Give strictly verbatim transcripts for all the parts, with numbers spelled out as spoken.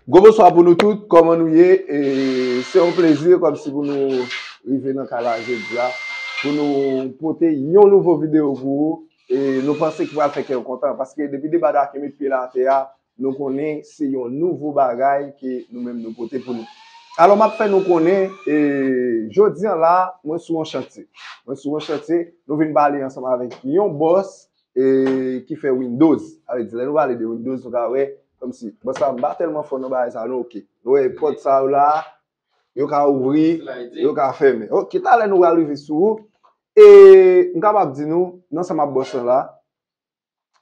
Gwo bonswa pou nou tout, kòman nou ye? E se yon plezi kòmsi pou nou rive nan kay la jodi a, pou nou pote yon nouvo videyo pou ou. E nou panse ki pral fè kè w kontan, paske depi Debadaken met pye l atè a, nou konnen se yon nouvo bagay ke nou menm nou pote pou nou. Alò, m ap fè nou konnen, e, jodi a la, mwen sou yon chantye. Mwen sou yon chantye, nou vin pale ansanm avèk yon bòs, e, ki fè Windows. Sa vle di, lè nou pale de Windows, nou ka wè, kòmsi, bòs la, m pa tèlman fò nan bagay sa, non, oke. Nou wè pòt sa yo la, yo ka ouvri, yo ka fèmen. Oke, talè nou pral rive sou ou. E m kapab di nou, nan sa m ap bòs lan la,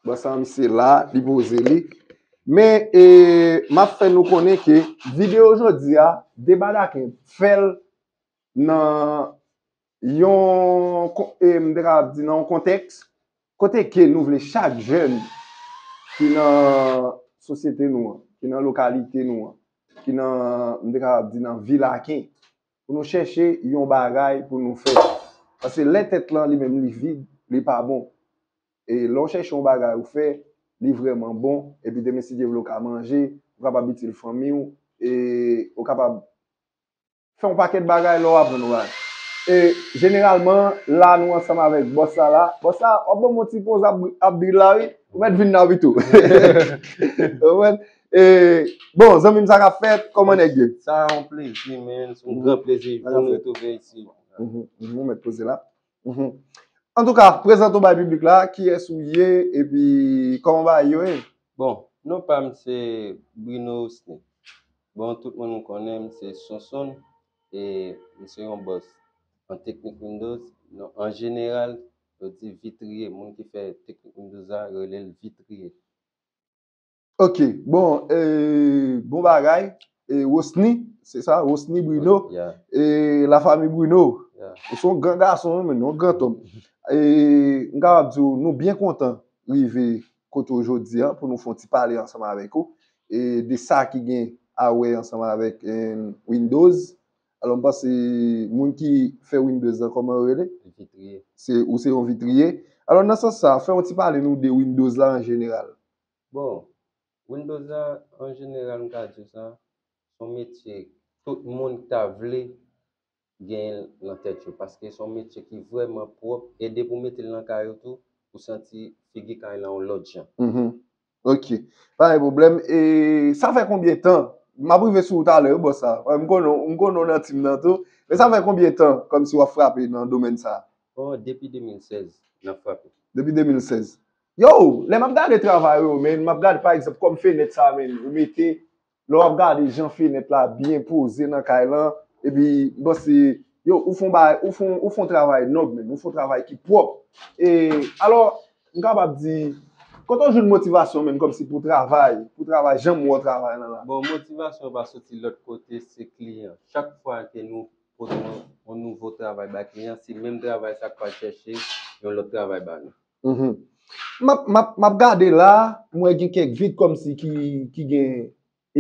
bòs lan, misye la, li poze li. Men, e, m ap fè nou konnen ke videyo jodi a, Debadaken fè l nan yon, kon- e, m te kapab di nan yon kontèks kote ke nou vle chak jèn ki nan sosyete nou an, ki nan lokalite nou an, ki nan, m te kapab di nan vil Aken, pou nou chèche yon bagay pou nou fè. Paske lè tèt lan li menm li vid, li pa bon. E lè w chèche yon bagay ou fè, li vrèman bon, epi demen si Dye vle w ka manje, ou kapab itil fanmi w, e ou kapab fè yon pakèt bagay lè w aprann yon bagay. E jeneralman, la nou ansanm avèk bòs la la. Bòs la, w ap ban m yon ti poz ap, ap drill la, wi. Ou mèt vin la, wi, tou. Ou konprann? E, bon, zanmi m, sa k ap fèt, kòman nèg ye? Sa yon plezi, men, se yon gran plezi pou nou retwouve isi. Mhm, mhm, ou mèt poze la. Mhm. Antouka, prezante w bay piblik la, kiyès ou ye, epi kòman bagay yo ye? Bon, non pa m se Bruno Osni. Bon, tout moun konnen m se Sonson, e m se yon bòs an teknik Windows. Non, an jeneral, yo di vitriye. Moun ki fè teknik Windows la, yo rele l vitriye. Ok, bon, e, bon bagay. E, Wosny, se sa, Wosny Bruno. Yeah. E, la famille Bruno. Yeah. Ou se yon gran gason, wi, men, yon gran tòm. E, m kapab di w, nou byen kontan rive kote w jodi a pou nou fè yon ti pale ansanm avèk ou. E, de sa ki gen a wè ansanm avèk, e, Windows. Alò, m panse moun ki fè Windows la, kòman yo rele? Vitriye. Se, ou se yon vitriye. Alò, nan sans sa, fè yon ti pale nou de Windows la an jeneral. Bon, Windows la, an jeneral, m ka di w sa, se yon metye tout moun ta vle genyen l nan tèt yo, paske se yon metye ki vrèman pwòp, e depi w mete l nan kay ou tou, ou santi figi kay lan yon lòt jan. Mhm. Ok. Pa gen pwoblèm. E sa fè konbyen tan? M ap rive sou ou talè, wi, bòs la. M konnen, m konnen w nan team nan tou. Men sa fè konbyen tan, kòmsi w ap frape nan domèn sa a? Oh, depi de mil sèz, n ap frape. Depi de mil sèz. Yo, lè m ap gade travay ou yo, men, m ap gade, pa egzanp, kòm fenèt sa, men, ou mete, lè w ap gade jan fenèt la byen poze nan kay lan, epi, m panse, yo, ou fè yon bagay, ou fè yon, ou fè yon travay nòb, men, ou fè yon travay ki pwòp. E, alò, m kapab di, kote w jwenn motivasyon, men, kòmsi pou travay, pou travay, jan m wè w travay lan la? Bon, motivasyon pa soti lòt kote, se kliyan. Chak fwa ke nou pote yon, yon nouvo travay bay kliyan, se menm travay sa k pral chèche yon lòt travay ba nou. Mhm. M ap, m ap, m ap gade la, m wè gen kèk vit kòmsi ki, ki gen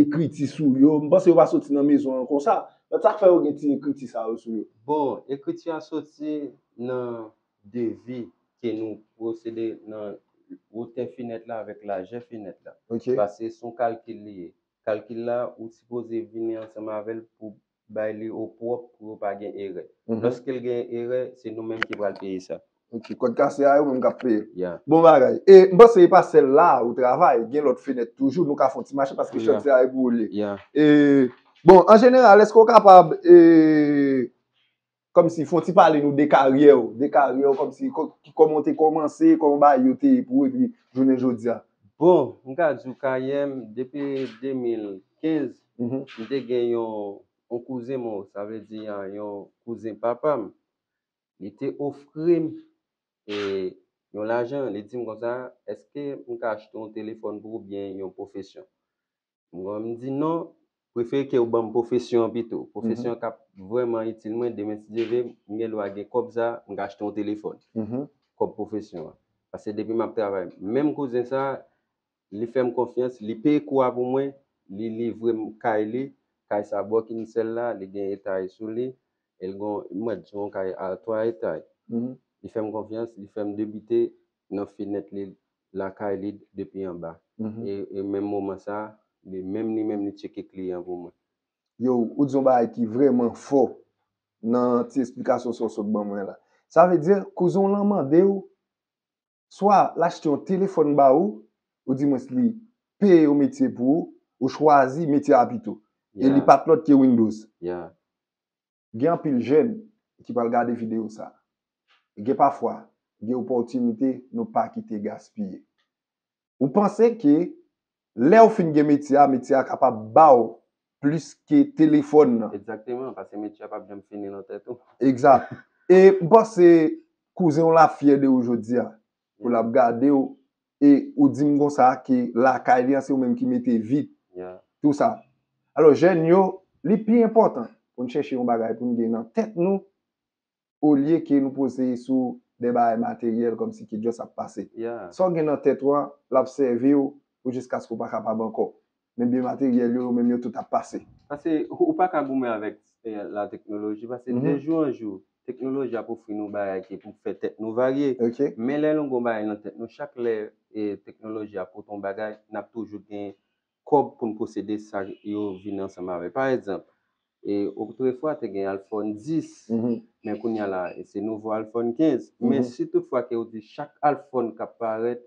ekriti sou yo. M panse yo pa soti nan mezon an konsa. But sa k fè yo gen ti ekriti sa yo sou yo? Bon, ekriti a soti nan devi ke nou pwosede nan wotè fenèt la avèk lajè fenèt la. Ok. Paske se yon kalkil li ye. Kalkil la, ou sipoze vini ansanm avè l pou bay li opwòp pou yo pa gen erè. Mhm. Lòske l gen erè, se nou menm ki pral peye sa. Ok, kòd kase a, yo menm k ap peye. Yeah. Bon bagay. E m panse e pa sèl la ou travay, gen lòt fenèt toujou, nou ka fè yon ti mache paske chantiye a e pou ou l ye. Yeah. E, bon, an jeneral, èske w kapab, e, kòmsi fè yon ti pale nou de karyè w, de karyè w, kòmsi kò-, ki, kòman w te kòmanse, kòman bagay yo te ye pou ou, epi jounen jodi a? Bon, m ka di w karyè m, depi de mil kenz, mhm, m te gen yon, yon kouzen mwen, sa vle di, a, yon kouzen papa m, li te ofri m, e, yon lajan, li di m konsa, èske m ka achte yon telefòn pou ou oubyen yon pwofesyon? Mwen, m di non, prefere ke w ban m pwofesyon an pito. Pwofesyon an k ap vrèman itil mwen, demen si Dye vle, m gen dwa gen kòb sa, m ka achte yon telefòn. Mhm. Kòb pwofesyon an. Paske depi m ap travay, menm kouzen sa, li fè m konfyans, li peye kou a pou mwen, li livre m kay li, kay sa bò Kinsèl la, li gen etaj sou li, e l gon, mwen di yon kay a twa etaj. Mhm. Li fè m konfyans, li fè m debite nan fenèt li, lakay li depi anba. Mhm. E, e menm moman sa, li menm, li menm, li tcheke kliyan pou mwen. Yo, ou di yon bagay ki vrèman fò nan ti esplikasyon sa w sot ban mwen la. Sa vle di, kouzen w lan mande w, swa l achte yon telefòn ba ou, ou di mwens li peye yon metye pou ou, ou chwazi metye a pito. E li pa t lòt ke Windows. Yeah. Gen anpil jèn ki pral gade videyo sa. Gen pafwa, gen opòtinite nou pa kite gaspiye. Ou panse ke lè w fin gen metye a, metye a kapab ba w plis ke telefòn nan. Egzakteman, paske metye a p ap janm fini nan tèt ou. Egzak. E m panse kouzen w la fyè de ou jodi a. Pou l ap gade w, e ou di m konsa ke lakay li an se ou menm ki mete vit, Yeah. tou sa. Alò, jèn yo, li pi enpòtan pou n chèche yon bagay pou n gen nan tèt nou, olye ke nou poze sou de bagay materyèl kòmsi ki just ap pase. Yeah. Sa w gen nan tèt ou an, l ap sèvi w pou jiskaske w pa kapab ankò. Men byen materyèl yo, yo menm yo tout ap pase. Paske ou pa ka goumen avèk eh, la teknoloji, paske Mhm. de jou an jou, teknoloji ap ofri nou bagay ki pou fè tèt nou varye. Ok? Men lè nou gon bagay nan tèt nou, chak lè eh, teknoloji ap pote yon bagay, n ap toujou gen kòb pou n posede sa yo vin ansanm avè. Pa egzanp, eh, otrefwa te gen iPhone dis, Mhm. men kounye a la, eh, se nouvo iPhone kenz. Men Mhm. si toutfwa ke ou di chak iPhone k ap parèt,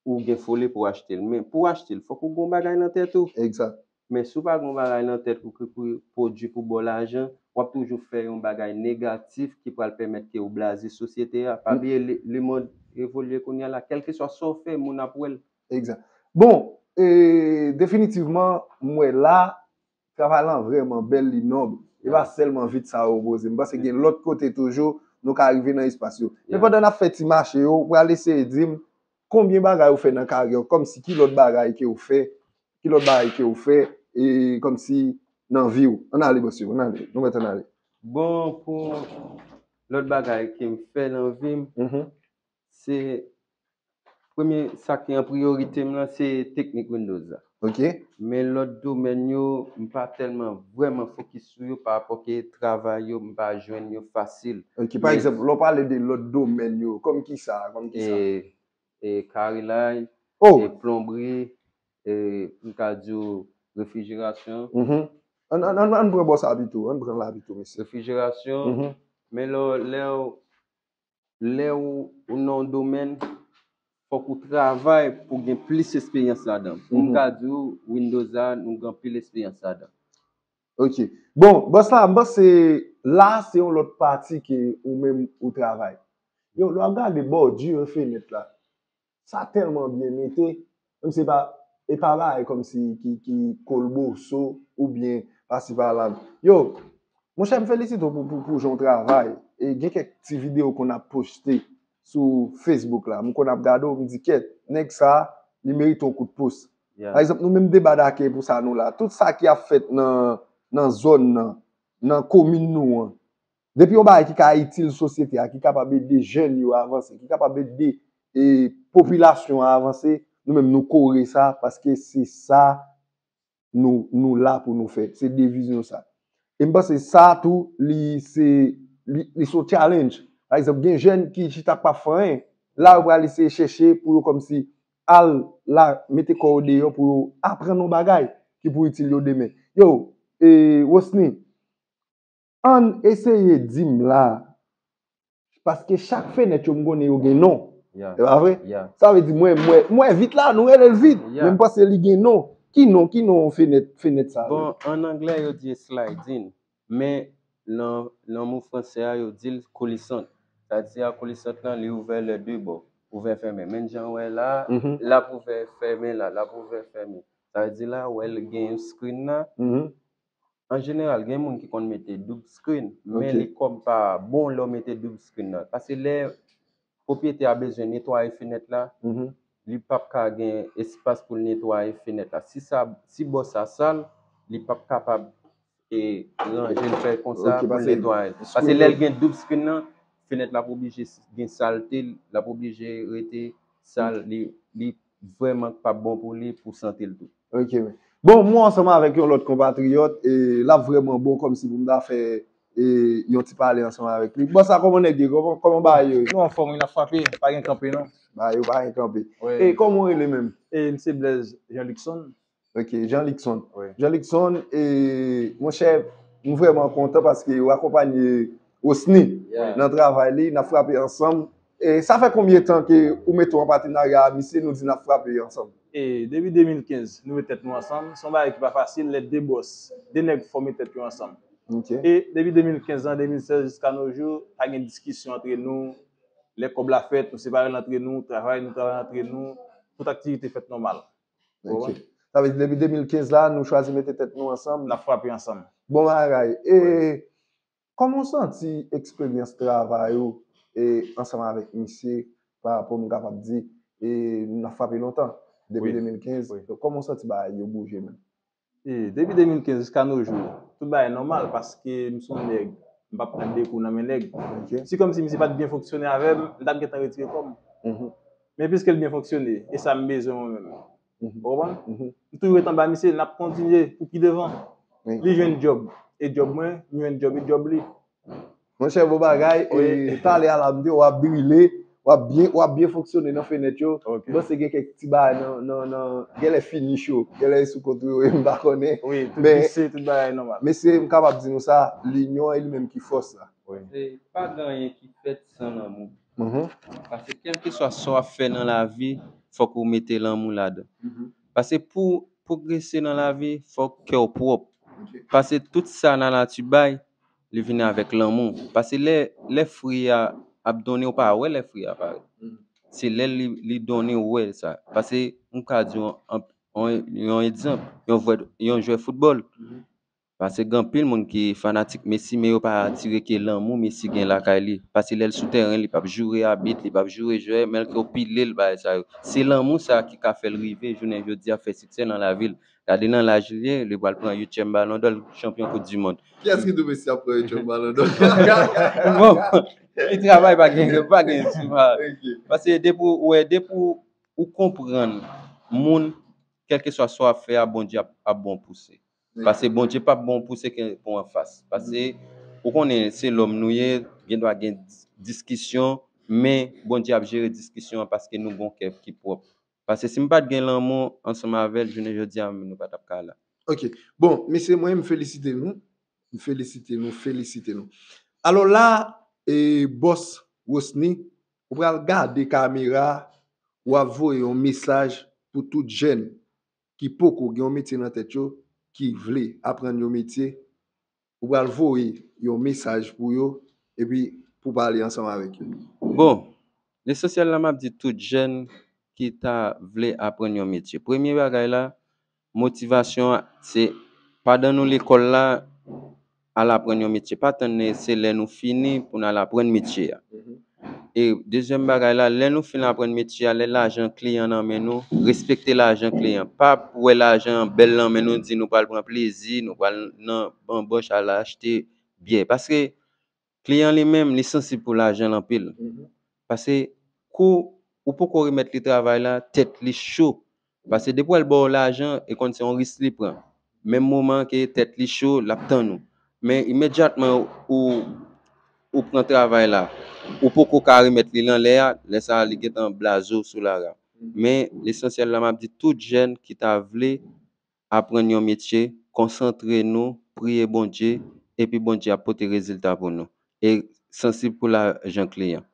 ou gen foli pou w achte l. Men pou w achte l, fòk ou gon bagay nan tèt ou. Egzak. Men si w pa gon bagay nan tèt ou ki pou pwodui pou ba w lajan, w ap toujou fè yon bagay negatif ki pral pèmèt ke w blaze sosyete a. Pa Mm. bliye le, lemonn evolye kounye a la. Kèlkeswa sa w fè, moun ap wè l. Egzak. Bon, e, definitivman, m wè la, travay lan vrèman bèl, li nòb. E pa sèlman vit sa yo poze. M panse gen lòt kote toujou, nou ka rive nan espas yo. Men Yeah. pandan n ap fè ti mache yo, ou pral eseye di m konbyen bagay ou fè nan karyè w, kòmsi ki lòt bagay ke ou fè, ki lòt bagay ke ou fè, e kòmsi nan vi w. Ann ale, bòs yo, ann ale. Nou mèt ann ale. Bon, pou lòt bagay ke m fè nan vi m, Mhm. se premye, sa ki an priyorite m lan, se teknik Windows la. Ok. Men lòt domèn yo, m pa tèlman vrèman fokis sou yo pa rapò ke travay yo, m pa jwenn yo fasil. Ok, pa egzanp, lè w pale de lòt domèn yo, kòm ki sa, kòm ki sa? E, e karilay, Oh, e plonbri, e m ka di w refrijerasyon. Mhm. Ann, ann, ann, ann pran bò sa pito, ann pran la pito, mesye. Refrijerasyon, Mhm. men lè, lè, w- lè w ou nan yon domèn, fòk ou travay pou gen plis esperyans ladan. Pou m Mhm. ka di w, Windows la, nou gen anpil esperyans ladan. Ok. Bon, bòs la, m panse la, se yon lòt pati ke ou menm ou travay. Yo, lè w ap gade bòdi fenèt la, sa tèlman byen mete, menm se pa, e pa bagay kòmsi ki, ki kolboso oubyen pasi pala. Yo, monchè, m felisite w pou, pou, pou jan w travay. E gen kèk ti videyo konn ap poste sou Facebook la. M konn ap gade w, m di, "Kèt, nèg sa, li merite yon kout pous." Yeah. Pa egzanp, nou menm deba dakè pou sa nou la. Tout sa ki ap fèt nan, nan zòn nan, nan komin nou an, depi yon bagay ki ka itil sosyete a, ki kapab ede jèn yo avanse, ki kapab ede e, popilasyon an avanse, nou menm nou kore sa, paske se sa nou, nou la pou nou fè. Se deviz nou sa. E m panse sa tou, li se, li, li se yon challenge. Pa egzanp, gen jèn ki chita k pa fè anyen. La, yo pral eseye chèche pou yo kòmsi al la, mete kò yo deyò pou yo aprann yon bagay ki pou itil yo demen. Yo, e, Rosny, ann eseye di m la, paske chak fenèt yo m konnen yo gen non. Yeah. E pa vre? Yeah. Sa vle di mwen, mwen, mwen vit la, nou rele l vit. Yeah. Men m panse li gen non. Ki non, ki non fenèt, fenèt sa yo? Bon, an anglè, yo di sliding. Men nan, nan mo fransè a, yo di l coulissante. Sa di a coulissante lan, li ouvè lè de bò. Ouvè fèmen. Menm jan w wè la, Mhm. l ap ouvè fèmen la, l ap ouvè fèmen. Sa vle di la, wè l gen yon screen la. Mhm. An jeneral, gen moun ki konn mete double screen, men Ok. li kòm pa bon lè w mete double screen nan. Paske lè pwopriyetè a bezwen netwaye fenèt la, Mhm. li p ap ka gen espas pou l netwaye fenèt la. Si sa, si bò sa sal, li p ap kapab e ranje l fè konsa Ok, pou l paske netwaye. Paske lè l gen double screen nan, fenèt la ap oblije s- gen salte, l ap oblije rete sal, li, li vrèman p ap bon pou li, pou sante l tou. Ok, men. Bon, mwen ansanm avèk yon lòt konpatriyòt, e l ap vrèman bon kòmsi pou m ta fè e, yon ti pale ansanm avèk li. Bon, sa kòman nèg ye? Kòman, kòman bagay yo ye? Nou anfòm, wi, n ap frape, pa gen kanpe, non. Bagay yo pa gen kanpe. Wi. E kòman w rele menm? E m se Blaise Jean Luckson. Ok, Jean Luckson. Jean Luckson, e, monchè, nou vrèman kontan paske ou akonpanye Osni nan travay li, n ap frape ansanm. E sa fè konbyen tan ke ou mete w an patenarya a misye, nou di n ap frape ansanm? E depi de mil kenz, nou met tèt nou ansanm. Se yon bagay ki pa fasil, lè de bòs, de nèg fò met tèt yo ansanm. Ok. E depi de mil kenz an, de mil sèz jiska no jou, pa gen diskisyon antre nou. Lè kòb la fèt, nou separe l antre nou, travay, nou travay antre nou, tout aktivite fèt nòmal. Ok. Sa vle di depi de mil kenz la, nou chwazi mete tèt nou ansanm. N ap frape ansanm. Bon bagay. E kòman w santi eksperyans travay ou e ansanm avèk misye pa rapò m kapab di e n ap frape lontan depi de mil kenz. Kòman w santi bagay yo bouje menm? E depi de mil kenz jiska no jou, tout bagay nòmal paske m se yon nèg, m p ap pran de kou nan men nèg. Se kòmsi misye pa t byen fonksyone avè m, m t ap gentan retire kò m. Men piske l byen fonksyone, e sa m bezwen mwen menm. Ou konprann? M toujou ret anba misye, n ap kontinye pou pi devan. Li jwenn djòb e djòb mwen, m jwenn djòb e djòb li. Monchè, bon bagay, e talè a la m di w ap brile, w ap byen, w ap byen fonksyone nan fenèt yo. M panse gen kèk ti bagay nan, nan, nan, genlè finish yo, genlè sou kont ou yo, m pa konnen. Wi, tout vise, tout bagay nòmal. Mesye, m kapab di nou sa, linyon e li menm ki fòs la. Se pa gen anyen ki fèt san lanmou. Paske kèlkeswa sa w ap fè nan lavi, fòk ou mete lanmou ladan. Paske pou pwogrese nan lavi, fòk kè w pwòp. Paske tout sa nanati bay, li vini avèk lanmou. Paske lè, lè fwi a ap donnen, ou pa wè lè fwi a parèt. Se lè li, li donnen ou wè sa. Paske m ka di w yon, yon, yon egzanp, yon vwè, yon jwè foutbòl. Paske gen anpil moun ki fanatik Messi, men yo pa tire ke lanmou Messi gen lakay li. Paske lè l sou tèren, li p ap joure abit, li p ap joure jwè, men l ke w pile l, bagay sa yo. Se lanmou sa ki ka fè l rive jounen jodi a, fè siksè nan lavi l. Gade nan laj li ye, li pral pran uityèm Balon dò, l chanpyon Koup di Mond. Kiyès ki di w Messi ap pran uityèm Balon dò? Bon, li travay pa gen, pa gen sou pa. Paske depi w wè, depi w konprann moun, kèlkeswa sa w ap fè a, Bondye ap, ap bon pouse. Paske Bondye p ap bon pouse ke pou anfas. Paske ou konnen se lòm nou ye, gen dwa gen dis-, diskisyon, men Bondye ap jere diskisyon an paske nou gon kè ki pwòp. Paske si m pa t gen lanmou ansanm avè l, jounen jodi a, nou pa t ap ka la. Ok. Bon, mesye, mwen, m felisite nou. M felisite nou, felisite nou. Alò la, e, bòs Rosny, ou pral gade kamera, w ap voye yon mesaj pou tout jèn ki poko gen yon metye nan tèt yo, ki vle aprann yon metye, ou pral voye yon mesaj pou yo, epi pou pale ansanm avèk yo. Bon, lesansyèl la, m ap di tout jèn ki ta vle aprann yon metye. Premye bagay la, motivasyon an, se pandan nou lekòl la, al aprann yon metye. Pa tann se lè nou fini pou n al aprann metye a. E dezyèm bagay la, lè nou fin aprann metye a, lè lajan kliyan nan men nou, respekte lajan kliyan. Pa wè lajan an bèl nan men nou, di nou pral pran plezi, nou pral nan banbòch al achte byè. Paske kliyan li menm, li sansib pou lajan l anpil. Paske kou ou poko remèt li travay la, tèt li cho. Paske depi w al ba w lajan, e konn se yon risk li pran. Menm moman ke tèt li cho, l ap tann ou. Men imedyatman ou, ou pran travay la, ou poko ka remèt li l anlè a, lè sa a li gentan blaze w sou lari a. Men lesansyèl la, m ap di tout jèn ki ta vle aprann yon metye, konsantre nou, priye Bondye, epi Bondye ap pote rezilta pou nou. E sansib pou lajan kliyan.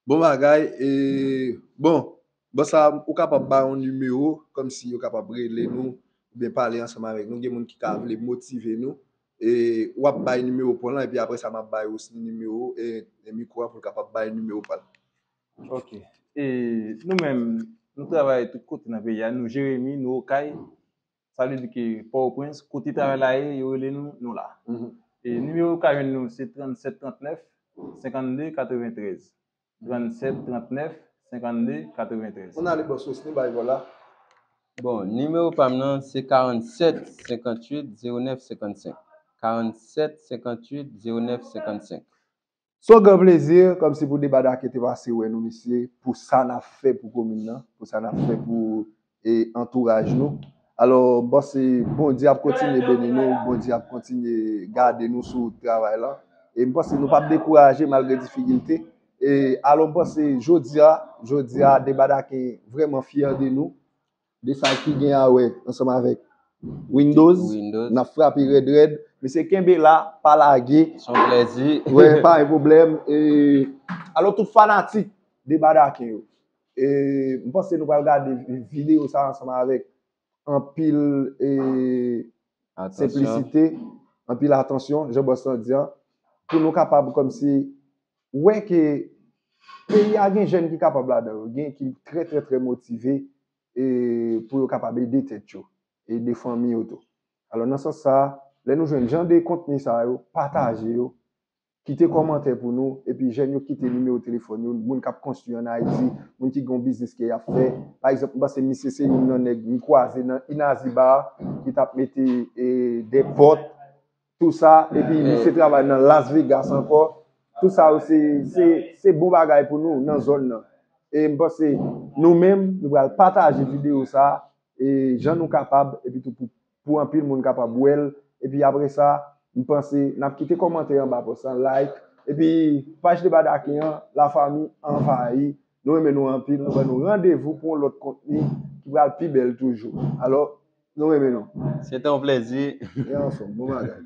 Bon bagay, e, bon, bon sa, ou kapab ba yon nimewo, kòmsi yo kapab rele nou, oubyen pale ansanm avèk nou. Gen moun ki ka vle motive nou. E, w ap bay nimewo pa w lan, epi apre sa, m ap bay Rosny nimewo, e, e mikwo a pou l kapab bay nimewo pa l. Ok. E, nou menm, nou travay tout kote nan peyi a, nou Jeremi, nou Okay, sa vle di ke Pòtoprens, kote travay la ye, yo rele nou, nou la. E nimewo ou ka jwenn nou, se trannsèt trannèf, senkannde katreventrèz. Trannsèt trannèf, senkannde katreventrèz. Ann ale bòs Rosny bay vòl la. Bon, nimewo pa m nan, se karannsèt senkantuit zewo nèf senkannsenk. Karannsèt senkantuit zewo nèf senkannsenk. Se yon gran plezi, kòmsi pou Debadake te pase wè nou, mesye, pou sa n ap fè pou komin nan, pou sa n ap fè pou, e, antouraj nou. Alò, m panse Bondye ap kontinye beni nou, Bondye ap kontinye gade nou sou wout travay la. E m panse nou p ap dekouraje malgre difikilte. E alò, m panse jodi a, jodi a, Debadake vrèman fyè de nou, de sa ki gen a wè ansanm avèk Windows, Windows. N ap frape rèd rèd. Mesye, kenbe la, pa lage. Se yon plèzi. Wè, pa gen pwoblèm. E, alò, tout fanatik de Badaken yo, e, m panse nou pral gade vi- videyo sa ansanm avèk anpil e, Atansyon. senplisite, anpil atansyon, jan bòs lan di an, pou nou kapab kòmsi wè ke peyi a gen jèn ki kapab ladan yo, gen ki trè, trè, trè motive e, pou yo kapab ede tèt yo, ede fanmi yo tou. Alò, nan sans sa, lè nou jwenn jan de kontni sa yo, pataje yo, kite kòmantè pou nou, epi jèn yo kite nimewo telefòn yo, moun k ap konstwi ann Ayiti, moun ki gen yon biznis ke y ap fè. Pa egzanp, m panse misye se youn nan nèg m kwaze nan Inazi Bar, ki t ap mete e, de pòt, tou sa, epi misye travay nan Las Vegas ankò. Tou sa yo se, se, se bon bagay pou nou nan zòn nan. E m panse nou menm, nou pral pataje videyo sa, e jan nou kapab, epi tou pou, pou anpil moun kapab wè l. Epi apre sa, m panse n ap kite kòmantè anba pòs lan, like. Epi paj de Badaken an, lafanmi anvayi. Nou renmen nou anpil, nou ban nou randevou pou yon lòt kontni ki pral pi bèl toujou. Alò, nou renmen nou. Se te yon plèzi. E ansanm, bon bagay.